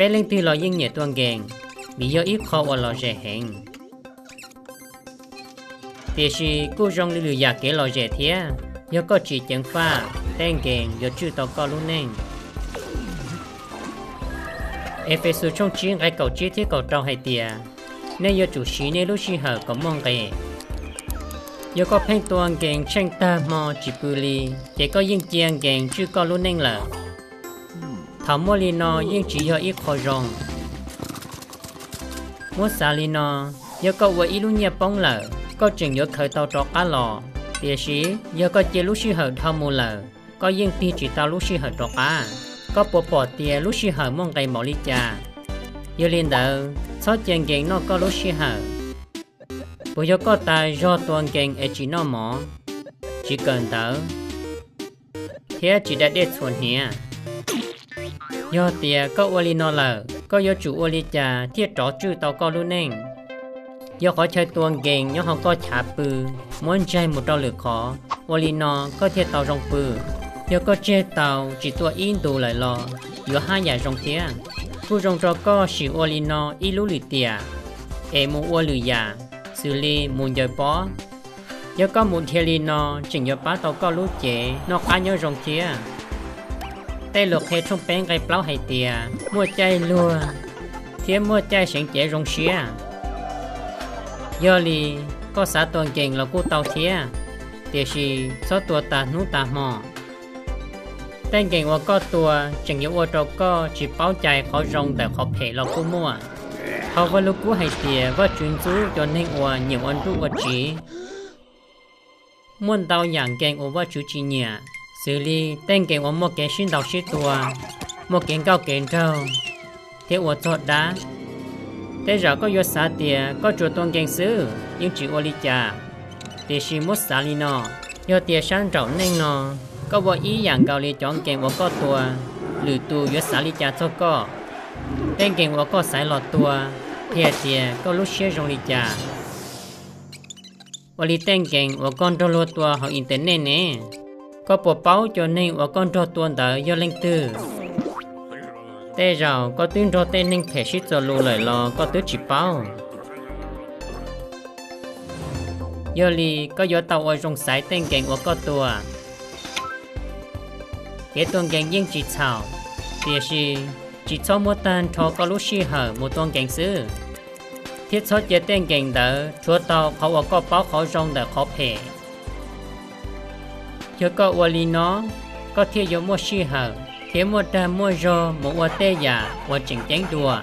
Peb leej twg los yeej nyiam tua nkees, vim yog ib qho uas lom zem heev. Tiam sis kuj zoo li lwm yam kev lom zem thiab, yog koj tsis ceev faj, tej nkees yuav tswj tau koj lub neej. Efexus tshooj tsib nqe kaum tsib thiab kaum rau hais tias, nej yuav tsum siv nej lub sij hawm kom muaj nqis. Yog koj pheej tua nkees tsheej tag hmo tsis pw li, ces koj yeej cia nkees tswj koj lub neej lawm. Thaum muaj li no yeej tsis yog ib qho zoo. Muab xav li no, yog koj ua ib lub nyiaj poob lawm, koj tseem yuav khaws tau rov qab los, tiam sis yog koj cia lub sij hawm dhau mus lawm, koj yeej tig tsis tau lub sij hawm rov qab. Koj puas pom tias lub sij hawm muaj nqis npaum li cas? Yog li ntawd, txhob cia nkees noj koj lub sij hawm. Puas yog koj tas zog tua nkees es tsis noj mov, tsis kawm ntawv, thiab tsis da dej txhuam hniav? Yog tias koj ua li no lawm, koj yuav tsum ua li cas thiaj rov tswj tau koj lub neej? Yog qhov chaw tua nkees nyob hauv koj chav pw, muab ntsaig mus rau lwm qhov, ua li no koj thiaj tau zoo pw. Yog koj tseg taus tsis tua ib ntus lawm los yuav haj yam zoo thiab. Kuj zoo rau koj sim ua li no ib lub lwm tiam, es mus ua lwm yam, xws li mus ncaws pob. Yog koj mus dhia li no, tseem yuav pab tau koj lub cev noj qab nyob zoo thiab. Tej lus qhia tshooj peb nqe plaub hais tias, muaj caij luag thiab muaj caij seev cev zoo siab. Yog li, koj xav tua nkees los kuj tau thiab, tiam sis txhob tua tas hnub tas hmo. Tej nkees uas koj tua tseem yuav ua rau koj tsis paub cais qhov zoo ntawm qhov phem los kuj muaj. Hauv Vajluskub hais tias Vajtswv ntxub cov neeg uas nyiam ua nruj ua tsiv. Muaj ntau yam nkees uas Vajtswv tsis nyiam, xws li tej nkees uas muaj kev sib ntaus sib tua, muaj kev nkauj kev nraug, thiab ua txog dab. Tej zaum koj yuav xav tias koj tsuas tua nkees xwb yeej tsis ua li cas, tiam sis muab xav li no, yog tias sab nraum neej no koj ua ib yam nkaus li cov nkees uas koj tua, lwm tus yuav xav li cas txog koj? Tej nkees uas koj xaiv los tua qhia tias koj lub siab zoo li cas? Ua li tej nkees uas koj nrog luag tua hauv internet ne, koj puas paub cov neeg uas koj nrog tua ntawd yog leej twg? Tej zaum koj twb nrog tej neeg phem sib txuas lus lawm los koj twb tsis paub. Yog li koj yuav tau ua zoo xaiv tej nkees uas koj tua. Kev tua nkees yeej tsis txhaum, tiam sis tsis txhob muab tag nrho koj lub sij hawm mus tua nkees xwb, thiab txhob cia tej nkees ntawd rhuav tau qhov uas koj paub qhov zoo ntawm qhov phem. Yog koj ua li no, koj thiaj yuav muaj sij hawm thiab muaj dag muaj zog mus ua tej yam uas tseem ceeb dua.